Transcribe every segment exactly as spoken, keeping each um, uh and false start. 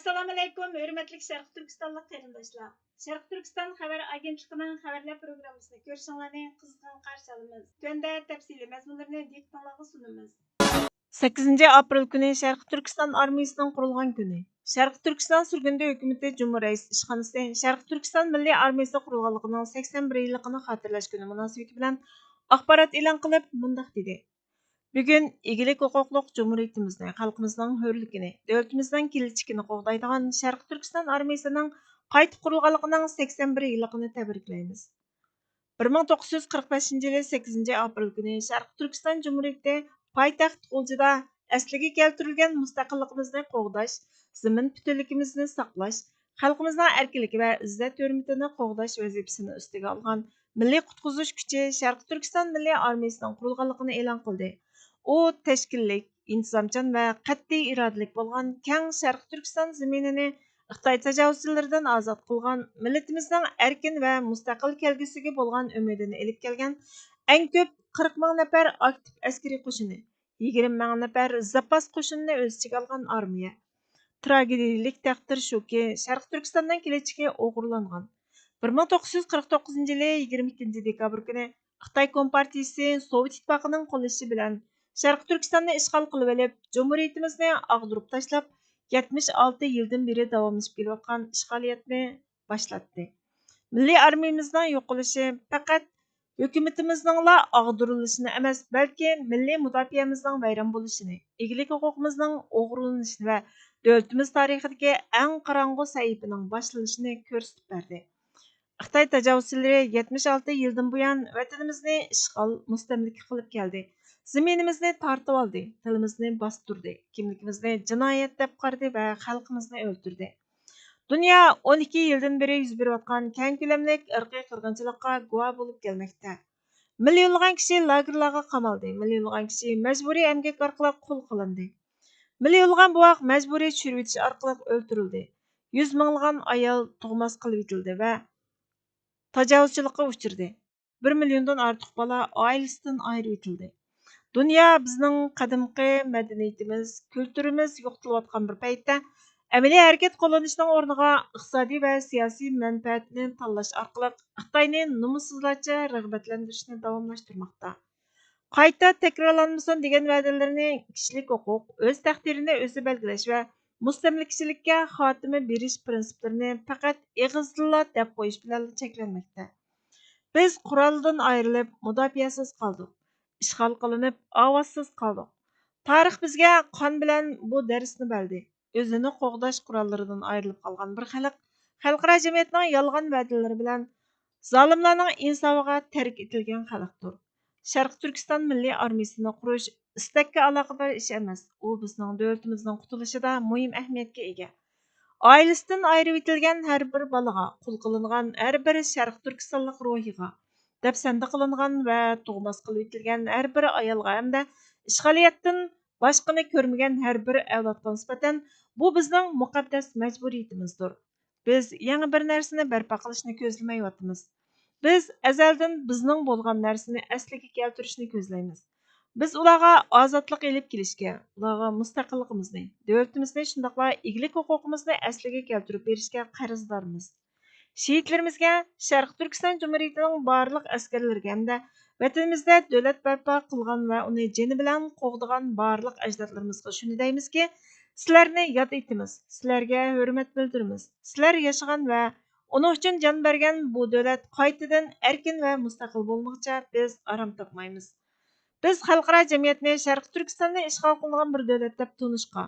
ئەسسالامۇئەلەيكۇم، ھۆرمەتلىك شەرقىي تۈركىستانلىق قېرىنداشلار! شەرقىي تۈركىستان خەۋەر ئاگېنتلىقىنىڭ خەۋەرلەر پروگراممىسىنى كۆرۈشۈڭلارنى قىزغىن قارشى ئالىمىز. تۆۋەندە تەپسىلىي مەزمۇنلىرىنى دىققىتىڭلارغا سۇنىمىز. سەككىزىنچى ئاپرېل كۈنى شەرقىي تۈركىستان ئارمىيىسىنىڭ قۇرۇلغان كۈنى. شەرقىي تۈركىستان سۈرگۈندە ھۆكۈمىتى جۇمھۇر رەئىس ئىشخانىسى شەرقىي تۈركىستان مىللىي ئارمىيىسى قۇرۇلغانلىقىنىڭ سەكسەن بىر يىللىقىنى خاتىرىلەش كۈنى مۇناسىۋىتى بىلەن ئاخبارات ئېلان قىلىپ، مۇنداق دېدى: بۈگۈن ئىگىلىك ھوقۇقلۇق جۇمھۇرىيىتىمىزنى، خەلقىمىزنىڭ ھۆرلۈكىنى، دۆلىتىمىزنىڭ كېلىچىكىنى قوغدايدىغان شەرقىي تۈركىستان ئارمىيىسىنىڭ قايتا قۇرۇلغانلىقىنىڭ سەكسەن بىر يىللىقىنى تەبرىكلەيمىز. بىر مىڭ توققۇز يۈز قىرىق بەشىنچى يىلى سەككىزىنچى ئاپرېل كۈنى شەرقىي تۈركىستان جۇمھۇرىيىتى پايتەخت غۇلجىدا ئەسلىگە كەلتۈرۈلگەن مۇستەقىللىقىمىزنى قوغداش، زېمىن پۈتۈنلۈكىمىزنى ساقلاش، خەلقىمىزنىڭ ئەركىنلىكى ۋە ئىززەت-ھۆرمىتىنى قوغداش ۋەزىپىسىنى ئۈستىگە ئالغان مىللىي قۇتقۇزۇش كۈچى شەرقىي تۈركىستان مىللىي ئارمىيىسىنىڭ قۇرۇلغانلىقىنى ئېلان قىلدى. ئۇ تەشكىللىك، ئىنتىزامچان ۋە قەتئىي ئىرادىلىك بولغان كەڭ شەرقىي تۈركىستان زېمىنىنى خىتاي تاجاۋۇزچىلىرىدىن ئازاد قىلغان، مىللىتىمىزنىڭ ئەركىن ۋە مۇستەقىل كەلگۈسىگە بولغان ئۈمىدىنى ئېلىپ كەلگەن ئەڭ كۆپ قىرىق مىڭ نەپەر ئاكتىپ ئەسكىرىي قوشۇنى، يىگىرمە مىڭ نەپەر زاپاس قوشۇنىنى ئۆز ئىچىگە ئالغان ئارمىيە. تراگېدىيىلىك تەقدىر شۇكى، شەرقىي تۈركىستاننىڭ كېلىچىكى ئوغرىلانغان. بىر مىڭ توققۇز يۈز قىرىق توققۇزىنچى يىلى يىگىرمە ئىككىنچى دېكابىر كۈنى خىتاي كومپارتىيىسى سوۋېت ئىتتىپاقىنىڭ قوللىشى بىلەن شەرقىي تۈركىستاننى ئىشغال قىلىۋېلىپ، جۇمھۇرىيىتىمىزنى ئاغدۇرۇپ تاشلاپ، يەتمىش ئالتە يىلدىن بېرى داۋاملىشىپ كېلىۋاتقان ئىشغالىيەتنى باشلاتتى. مىللىي ئارمىيىمىزنىڭ يوقىلىشى پەقەت ھۆكۈمىتىمىزنىڭلا ئاغدۇرۇلۇشىنى ئەمەس، بەلكى مىللىي مۇداپىئەمىزنىڭ ۋەيران بولۇشىنى، ئىگىلىك ھوقۇقىمىزنىڭ ئوغرىلىنىشىنى ۋە دۆلىتىمىز تارىخىدىكى ئەڭ قاراڭغۇ سەھىپىنىڭ باشلىنىشىنى كۆرسىتىپ بەردى. خىتاي تاجاۋۇزچىلىرى يەتمىش ئالتە يىلدىن بۇيان ۋەتىنىمىزنى ئىشغال، مۇستەملىكە قىلىپ كەلدى. زېمىنىمىزنى تارتىۋالدى، تىلىمىزنى باستۇردى، كىملىكىمىزنى جىنايەت دەپ قارىدى ۋە خەلقىمىزنى ئۆلتۈردى. دۇنيا ئون ئىككى يىلدىن بېرى يۈز بېرىۋاتقان كەڭ كۆلەملىك ئىرقىي قىرغىنچىلىققا گۇۋاھ بولۇپ كەلمەكتە. مىليونلىغان كىشى لاگېرلارغا قامالدى، مىليونلىغان كىشى مەجبۇرىي ئەمگەك ئارقىلىق قۇل قىلىندى. مىليونلىغان بوۋاق مەجبۇرىي چۈشۈرۈۋېتىش ئارقىلىق ئۆلتۈرۈلدى. يۈز مىڭلىغان ئايال تۇغماس قىلىۋېتىلدى ۋە تاجاۋۇزچىلىققا ئۇچرىدى. بىر مىليوندىن ئارتۇق بالا ئائىلىسىدىن ئايرىۋېتىلدى. دۇنيا بىزنىڭ قەدىمكى مەدەنىيىتىمىز، كۈلتۈرىمىز يوقىتىلىۋاتقان بىر پەيتتە، ئەمەلىي ھەرىكەت قوللىنىشنىڭ ئورنىغا ئىقتىسادىي ۋە سىياسىي مەنپەئەتنى تاللاش ئارقىلىق خىتاينى نومۇسسىزلارچە رىغبەتلەندۈرۈشنى داۋاملاشتۇرماقتا. قايتا تەكرارلانمىسۇن دېگەن ۋەدىلىرىنى كىشىلىك ھوقۇق، ئۆز تەقدىرىنى ئۆزى بەلگىلەش ۋە مۇستەملىكىچىلىككە خاتىمە بېرىش پىرىنسىپلىرىنى پەقەت ئېغىزدىنلا دەپ قويۇش بىلەنلا چەكلەنمەكتە. بىز قورالدىن ئايرىلىپ، مۇداپىئەسىز قالدۇق. ئىشغال قىلىنىپ، ئاۋازسىز قالدۇق. تارىخ بىزگە قان بىلەن بۇ دەرسنى بەردى. ئۆزىنى قوغداش قوراللىرىدىن ئايرىلىپ قالغان بىر خەلق خەلقئارا جەمئىيەتنىڭ يالغان ۋەدىلىرى بىلەن زالىملارنىڭ ئىنسابىغا تەرك ئېتىلگەن خەلقتۇر. شەرقىي تۈركىستان مىللىي ئارمىيىسىنى قۇرۇش ئىستەككە ئالاقىدار ئىش ئەمەس، ئۇ بىزنىڭ دۆلىتىمىزنىڭ قۇتۇلۇشىدا مۇھىم ئەھمىيەتكە ئىگە. ئائىلىسىدىن ئايرىۋېتىلگەن ھەر بىر بالىغا، قۇل قىلىنغان ھەر بىر شەرقىي تۈركىستانلىق روھىغا، دەپسەندە قىلىنغان ۋە تۇغماس قىلىۋېتىلگەن ھەر بىر ئايالغا ھەمدە ئىشغالىيەتتىن باشقىنى كۆرمىگەن ھەر بىر ئەۋلادقا نىسبەتەن، بۇ بىزنىڭ مۇقەددەس مەجبۇرىيىتىمىزدۇر. بىز يېڭى بىر نەرسىنى بەرپا قىلىشنى كۆزلىمەيۋاتىمىز. بىز ئەزەلدىن بىزنىڭ بولغان نەرسىنى ئەسلىگە كەلتۈرۈشنى كۆزلەيمىز. بىز ئۇلارغا ئازادلىق ئېلىپ كېلىشكە، ئۇلارغا مۇستەقىللىقىمىزنى، دۆلىتىمىزنى، شۇنداقلا ئىگىلىك ھوقۇقىمىزنى ئەسلىگە كەلتۈرۈپ بېرىشكە قەرزدارمىز. شېھىتلىرىمىزگە، شەرقىي تۈركىستان جۇمھۇرىيىتىنىڭ بارلىق ئەسكەرلىرىگە ھەمدە ۋەتىنىمىزدە دۆلەت بەرپا قىلغان ۋە ئۇنى جېنى بىلەن قوغدىغان بارلىق ئەجدادلىرىمىزغا شۇنى دەيمىزكى، سىلەرنى ياد ئېتىمىز، سىلەرگە ھۆرمەت بىلدۈرىمىز. سىلەر ياشىغان ۋە ئۇنىڭ ئۈچۈن جان بەرگەن بۇ دۆلەت قايتىدىن ئەركىن ۋە مۇستەقىل بولمىغۇچە بىز ئارام تاپمايمىز. بىز خەلقئارا جەمئىيەتنى شەرقىي تۈركىستاننى ئىشغال قىلغان بىر دۆلەت دەپ تونۇشقا،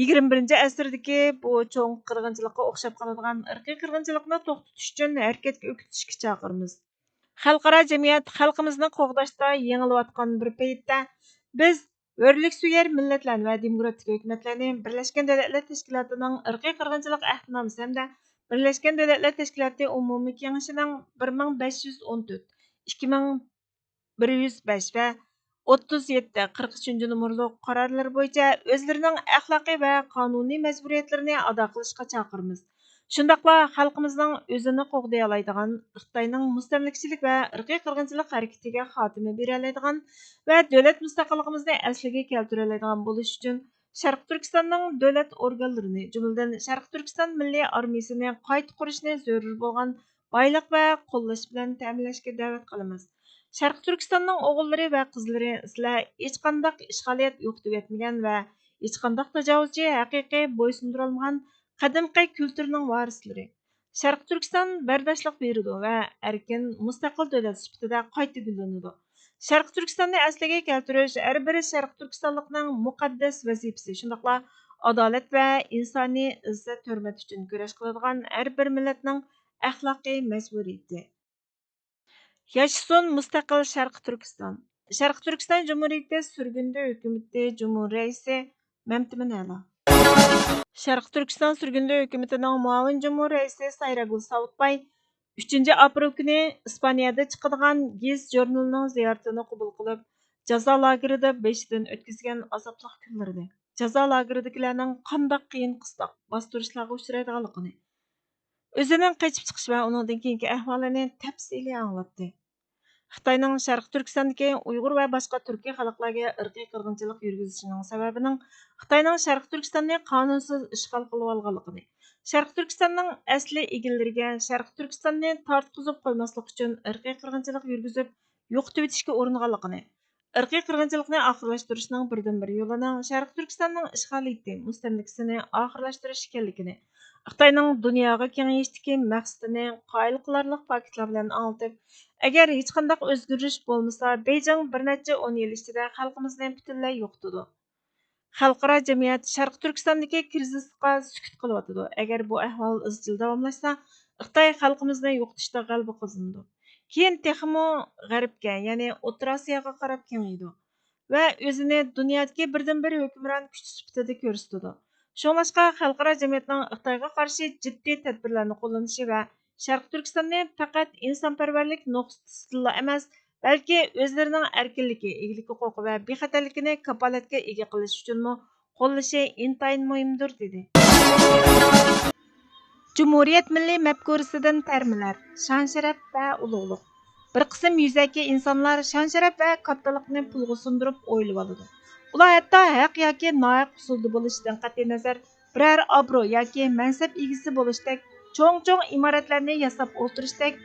يىگىرمە بىرىنچى ئەسىردىكى بۇ چوڭ قىرغىنچىلىققا ئوخشاپ قالىدىغان ئىرقىي قىرغىنچىلىقنى توختىتىش ئۈچۈن ھەرىكەتكە ئۆكتۈشكە چاقىرىمىز. خەلقئارا جەمئىيەت خەلقىمىزنى قوغداشتا يېڭىلىۋاتقان بىر پەيتتە، بىز ھۆرلۈكسۆيەر مىللەتلەرنى ۋە دېموكراتىك ھۆكۈمەتلەرنى بىرلەشكەن دۆلەتلەر تەشكىلاتىنىڭ ئىرقىي قىرغىنچىلىق ئەھدىنامىسى ھەمدە بىرلەشكەن دۆلەتلەر تەشكىلاتى ئومۇمىي كېڭىشىنىڭ بىر مىڭ بەش يۈز ئون تۆت، ئىككى مىڭ بىر يۈز بەش ۋە ئوتتۇز يەتتە، قىرىق ئۈچىنچى نومۇرلۇق قارارلىرى بويىچە ئۆزلىرىنىڭ ئەخلاقىي ۋە قانۇنىي مەجبۇرىيەتلىرىنى ئادا قىلىشقا چاقىرىمىز. شۇنداقلا خەلقىمىزنىڭ ئۆزىنى قوغدىيالايدىغان، خىتاينىڭ مۇستەملىكىچىلىك ۋە ئىرقىي قىرغىنچىلىق ھەرىكىتىگە خاتىمە بېرەلەيدىغان ۋە دۆلەت مۇستەقىللىقىمىزنى ئەسلىگە كەلتۈرەلەيدىغان بولۇش ئۈچۈن شەرقىي تۈركىستاننىڭ دۆلەت ئورگانلىرىنى، جۈملىدىن شەرقىي تۈركىستان مىللىي ئارمىيىسىنى قايتا قۇرۇشنى زۆرۈر بولغان بايلىق ۋە قوللاش بىلەن تەمىنلەشكە دەۋەت قىلىمىز. شەرقىي تۈركىستاننىڭ ئوغۇللىرى ۋە قىزلىرى، سىلەر ھېچقانداق ئىشغالىيەت يوقىتىۋەتمىگەن ۋە ھېچقانداق تاجاۋۇزچى ھەقىقىي بويسۇندۇرالمىغان قەدىمكى كۈلتۈرنىڭ ۋارىسلىرى. شەرقىي تۈركىستان بەرداشلىق بېرىدۇ ۋە ئەركىن، مۇستەقىل دۆلەت سۈپىتىدە قايتا گۈللىنىدۇ. شەرقىي تۈركىستاننى ئەسلىگە كەلتۈرۈش ھەر بىر شەرقىي تۈركىستانلىقنىڭ مۇقەددەس ۋەزىپىسى، شۇنداقلا ئادالەت ۋە ئىنسانىي ئىززەت-ھۆرمەت ئۈچۈن كۈرەش قىلىدىغان ھەر بىر مىللەتنىڭ ئەخلاقىي مەجبۇرىيىتى. ياشىسۇن مۇستەقىل شەرقىي تۈركىستان! شەرقىي تۈركىستان جۇمھۇرىيىتى سۈرگۈندە ھۆكۈمىتى جۇمھۇر رەئىسى مەمتىمىن ئەلا. شەرقىي تۈركىستان سۈرگۈندە ھۆكۈمىتىنىڭ مۇئاۋىن جۇمھۇر رەئىسى سايراگۈل ساۋۇتباي ئۈچىنچى ئاپرېل كۈنى ئىسپانىيەدە چىقىدىغان گېزىت ژۇرنىلىنىڭ زىيارىتىنى قوبۇل قىلىپ، جازا لاگېرىدا بېشىدىن ئۆتكۈزگەن ئازابلىق كۈنلىرىنى، جازا لاگېرىدىكىلەرنىڭ قانداق قىيىن-قىستاق، باستۇرۇشلارغا ئۇچرايدىغانلىقىنى، ئۆزىنىڭ قېچىپ چىقىش ۋە ئۇنىڭدىن كېيىنكى ئەھۋالىنى تەپسىلىي ئاڭلاتتى. خىتاينىڭ شەرقىي تۈركىستاندىكى ئۇيغۇر ۋە باشقا تۈركىي خەلقلەرگە ئىرقىي قىرغىنچىلىق يۈرگۈزۈشىنىڭ سەۋەبىنىڭ خىتاينىڭ شەرقىي تۈركىستاننى قانۇنسىز ئىشغال قىلىۋالغانلىقىنى، شەرقىي تۈركىستاننىڭ ئەسلى ئىگىلىرىگە شەرقىي تۈركىستاننى تارتقۇزۇپ قويماسلىق ئۈچۈن ئىرقىي قىرغىنچىلىق يۈرگۈزۈپ يوقىتىۋېتىشكە ئۇرۇنغانلىقىنى، ئىرقىي قىرغىنچىلىقنى ئاخىرلاشتۇرۇشنىڭ بىردىنبىر يولىنىڭ شەرقىي تۈركىستاننىڭ ئىشغالىيىتى، مۇستەملىكىسىنى ئاخىرلاشتۇرۇش ئىكەنلىكىنى، خىتاينىڭ دۇنياغا كېڭىيىشتىكى مەقسىتىنى قايىل قىلارلىق پاكىتلار بىلەن ئاڭلىتىپ، ئەگەر ھېچقانداق ئۆزگىرىش بولمىسا، بېيجىڭ بىر نەچچە ئون يىل ئىچىدە خەلقىمىزنى پۈتۈنلەي يوقىتىدۇ. خەلقئارا جەمئىيەت شەرقىي تۈركىستاندىكى كىرىزىسقا سۈكۈت قىلىۋاتىدۇ. ئەگەر بۇ ئەھۋال ئىزچىل داۋاملاشسا، خىتاي خەلقىمىزنى يوقىتىشتا غەلىبە قازىنىدۇ. كېيىن تېخىمۇ غەربكە، يەنى ئوتتۇرا ئاسىياغا قاراپ كېڭىيىدۇ ۋە ئۆزىنى دۇنيادىكى بىردىنبىر ھۆكۈمران كۈچ سۈپىتىدە كۆرسىتىدۇ. شۇڭلاشقا، خەلقئارا جەمئىيەتنىڭ خىتايغا قارشى جىددىي تەدبىرلەرنى قوللىنىشى ۋە شەرقىي تۈركىستاننى پەقەت ئىنسانپەرۋەرلىك نۇقتىسىدىنلا ئەمەس، بەلكى ئۆزلىرىنىڭ ئەركىنلىكى، ئىگىلىك ھوقۇقى ۋە بىخەتەرلىكىنى كاپالەتكە ئىگە قىلىش ئۈچۈنمۇ قوللىشى ئىنتايىن مۇھىمدۇر، دېدى. جۇمھۇرىيەت مىللىي مەپكۇرىسىدىن تەرمىلەر، شان-شەرەپ ۋە ئۇلۇغلۇق. بىر قىسىم يۈزەكى ئىنسانلار شان-شەرەپ ۋە كاتتىلىقنى پۇلغا سۇندۇرۇپ ئويلىۋالىدۇ. ئۇلار ھەتتا ھەق ياكى ناھەق ئۇسۇلدا بولۇشىدىن قەتئىينەزەر، بىرەر ئابرو ياكى مەنسەپ ئىگىسى بولۇشتەك، چوڭ-چوڭ ئىمارەتلەرنى ياساپ ئولتۇرۇشتەك،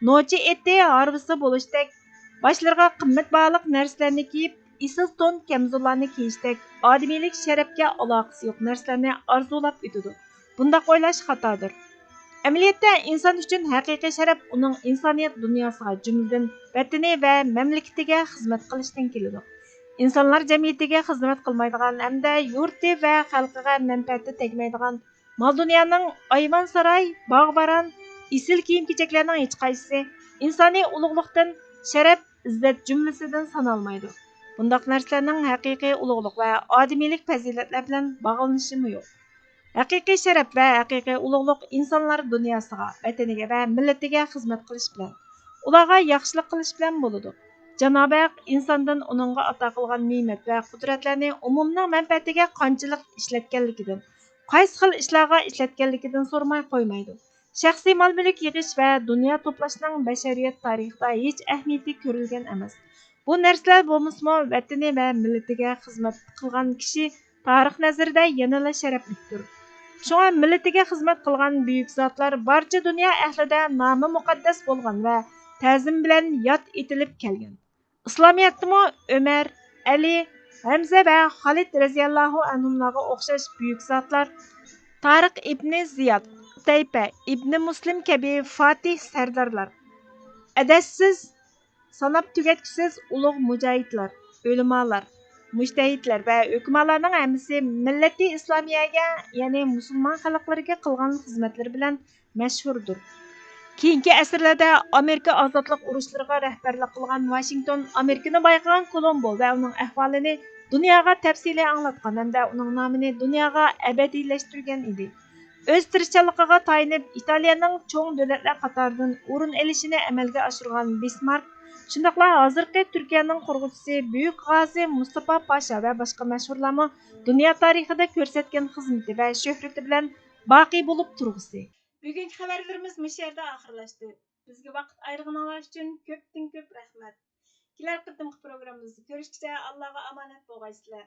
نوچى ئېتى ھارۋىسى بولۇشتەك، باشلىرىغا قىممەت باھالىق نەرسىلەرنى كىيىپ، ئېسىل تون كەمزۇللارنى كىيىشتەك ئادىمىيلىك شەرەپكە ئالاقىسى يوق نەرسىلەرنى ئارزۇلاپ ئۆتىدۇ. بۇنداق ئويلاش خاتادۇر. ئەمەلىيەتتە، ئىنسان ئۈچۈن ھەقىقىي شەرەپ ئۇنىڭ ئىنسانىيەت دۇنياسىغا، جۈملىدىن ۋەتىنى ۋە مەملىكىتىگە خىزمەت قىلىشتىن كېلىدۇ. ئىنسانلار جەمئىيىتىگە خىزمەت قىلمايدىغان ھەمدە يۇرتى ۋە خەلقىگە مەنپەئەتى تەگمەيدىغان مال-دۇنيانىڭ، ئايۋان-ساراي، باغ-باراڭ، ئېسىل كىيىم-كېچەكلەرنىڭ ھېچقايسىسى ئىنسانىي ئۇلۇغلۇقتىن، شەرەپ، ئىززەت جۈملىسىدىن سانالمايدۇ. بۇنداق نەرسىلەرنىڭ ھەقىقىي ئۇلۇغلۇق ۋە ئادىمىيلىك پەزىلەتلەر بىلەن باغلىنىشىمۇ يوق. ھەقىقىي شەرەپ ۋە ھەقىقىي ئۇلۇغلۇق ئىنسانلار دۇنياسىغا، ۋەتىنىگە ۋە مىللىتىگە خىزمەت قىلىش بىلەن، ئۇلارغا ياخشىلىق قىلىش بىلەن بولىدۇ. جانابى ھەق ئىنساندىن ئۇنىڭغا ئاتا قىلغان نېمەت ۋە قۇدرەتلەرنى ئومۇمنىڭ مەنپەئەتىگە قانچىلىك ئىشلەتكەنلىكىدىن، قايسى خىل ئىشلارغا ئىشلەتكەنلىكىدىن سورىماي قويمايدۇ. شەخسىي مال-مۈلۈك يىغىش ۋە دۇنيا توپلاشنىڭ بەشەرىيەت تارىخىدا ھېچ ئەھمىيىتى كۆرۈلگەن ئەمەس. بۇ نەرسىلەر بولمىسىمۇ، ۋەتىنى ۋە مىللىتىگە خىزمەت قىلغان كىشى تارىخ نەزىرىدە يەنىلا شەرەپلىكتۇر. شۇڭا مىللىتىگە خىزمەت قىلغان بۈيۈك زاتلار بارچە دۇنيا ئەھلىدە نامى مۇقەددەس بولغان ۋە تەزىم بىلەن ياد ئېتىلىپ كەلگەن. ئىسلامىيەتتىمۇ ئۆمەر، ئەلى، ھەمزە ۋە خالىد رەزىياللاھۇ ئەنھۇملارغا ئوخشاش بۈيۈك زاتلار، تارىق ئىبنى زىياد، قۇتەيبە ئىبنى مۇسلىم كەبى فاتىھ سەردارلار، ئەدەتسىز، ساناپ تۈگەتكۈسىز ئۇلۇغ مۇجاھىدلار، ئۆلىمالار، مۇجتەھىدلەر ۋە ھۆكۈمالارنىڭ ھەممىسى مىللىتى ئىسلامىيەگە، يەنى مۇسۇلمان خەلقلىرىگە قىلغان خىزمەتلىرى بىلەن مەشھۇردۇر. كېيىنكى ئەسىرلەردە ئامېرىكا ئازادلىق ئۇرۇشلىرىغا رەھبەرلىك قىلغان ۋاشىنگتون ئامېرىكىنى بايقىغان كولومبو ۋە ئۇنىڭ ئەھۋالىنى دۇنياغا تەپسىلىي ئاڭلاتقان ھەمدە ئۇنىڭ نامىنى دۇنياغا ئەبەدىيلەشتۈرگەن ئىدى. ئۆز تىرىشچانلىقىغا تايىنىپ، ئىتالىيەنىڭ چوڭ دۆلەتلەر قاتارىدىن ئورۇن ئېلىشىنى ئەمەلگە ئاشۇرغان بىسمارك، شۇنداقلا ھازىرقى تۈركىيەنىڭ قۇرغۇچىسى بۈيۈك غازى مۇستافا پاشا ۋە باشقا مەشھۇرلارمۇ دۇنيا تارىخىدا كۆرسەتكەن خىزمىتى ۋە شۆھرىتى بىلەن باقىي بولۇپ تۇرغۇسى. بۈگۈنكى خەۋەرلىرىمىز مۇشۇ يەردە ئاخىرلاشتى. بىزگە ۋاقىت ئايرىغىنىڭلار ئۈچۈن كۆپتىن كۆپ رەھمەت. كېلەر قېتىمقى پروگراممىمىزدا كۆرۈشكىچە ئاللاغا ئامانەت بولغايسىلەر.